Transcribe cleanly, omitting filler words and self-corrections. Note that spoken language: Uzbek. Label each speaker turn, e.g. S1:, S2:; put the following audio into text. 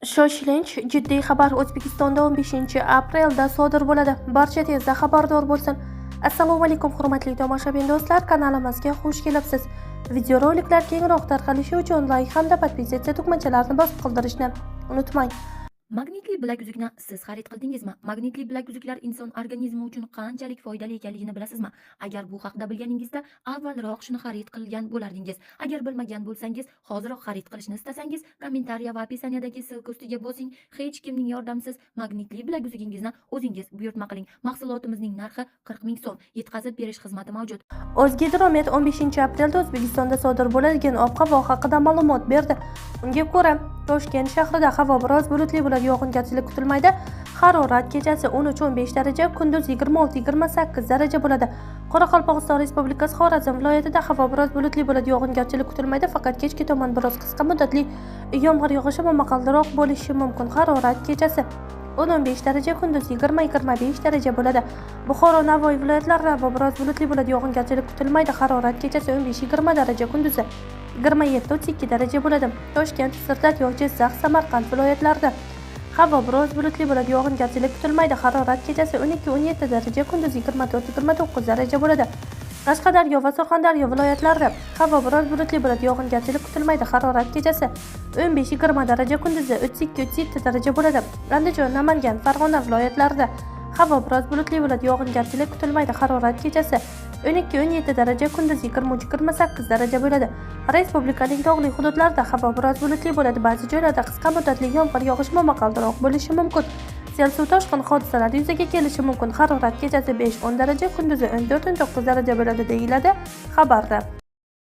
S1: Shoshilinch jiddiy xabar O'zbekistonda 15-aprelda sodir bo'ladi. Barcha tezda xabardor bo'lsin. Assalomu alaykum, hurmatli tomoshabin do'stlar, kanalimizga xush kelibsiz. Videoroliklar kengroq tarqalishi uchun layk hamda подписаться tugmachalarini bosib qoldirishni unutmang.
S2: Magnitli bilaguzukni siz xarid qildingizmi? Magnitli bilaguzuklar inson organizmi uchun qanchalik foydali ekanligini bilasizmi? Agar bu haqida bilganingizda, avvalroq shuni xarid qilgan bo'lardingiz. Agar bilmagan bo'lsangiz, hoziroq xarid qilishni istasangiz, комментария va описание dagi ссылка ustiga bosing. Hech kimning yordamisiz magnitli bilaguzugingizni o'zingiz buyurtma qiling. Mahsulotimizning narxi 40 ming so'm. Yetkazib berish xizmati mavjud.
S1: O'zgidromet 15-aprelda O'zbekistonda sodir bo'ladigan ob-havo haqida ma'lumot berdi. Unga ko'ra, Toshkent shahrida havo biroz bulutli bo'ladi, yog'ingarchilik kutilmaydi. Harorat kechasi 13-15 daraja, kunduz 26-28 daraja bo'ladi. Qoraqalpog'iston Respublikasi Xorazm viloyatida havo biroz bulutli bo'ladi, yog'ingarchilik kutilmaydi, faqat kechki tomon biroz qisqa muddatli yomg'ir yog'ishi momaqaldiroq bo'lishi mumkin. Harorat kechasi 10-15 daraja, kunduz 20-25 daraja bo'ladi. Buxoro, Navoiy viloyatlarida havo biroz bulutli bo'ladi, yog'ingarchilik kutilmaydi. Harorat kechasi 15-20 daraja, kunduzi 27-32 daraja bo'ladi. Toshkent, Sirdaryo, Jizzax, Samarqand viloyatlarida havo biroz bulutli bo'ladi, yog'ingarchilik kutilmaydi. Harorat kechasi 12-17 daraja, kunduz 24-29 daraja bo'ladi. Qashqadaryo va Surxondaryo viloyatlarida havo biroz bulutli bo'ladi, yog'ingarchilik kutilmaydi. Harorat kechasi 15-20 daraja, kunduzi 32-37 daraja bo'ladi. Andijon, Namangan, Farg'ona viloyatlarida havo biroz bulutli bo'ladi, yog'ingarchilik kutilmaydi. Harorat kechasi 12-17 daraja, kunduz 23-28 daraja bo'ladi. Respublikaning tog'li hududlarida havo biroz bulutli bo'ladi, ba'zi joylarda qisqa muddatli yomg'ir yog'ishi, momaqaldiroq bo'lishi mumkin. Sel suv toshqin hodisalari yuzaga kelishi mumkin. Harorat kechasi 5-10 daraja, kunduzi 14-19 daraja bo'ladi, deyiladi xabarda.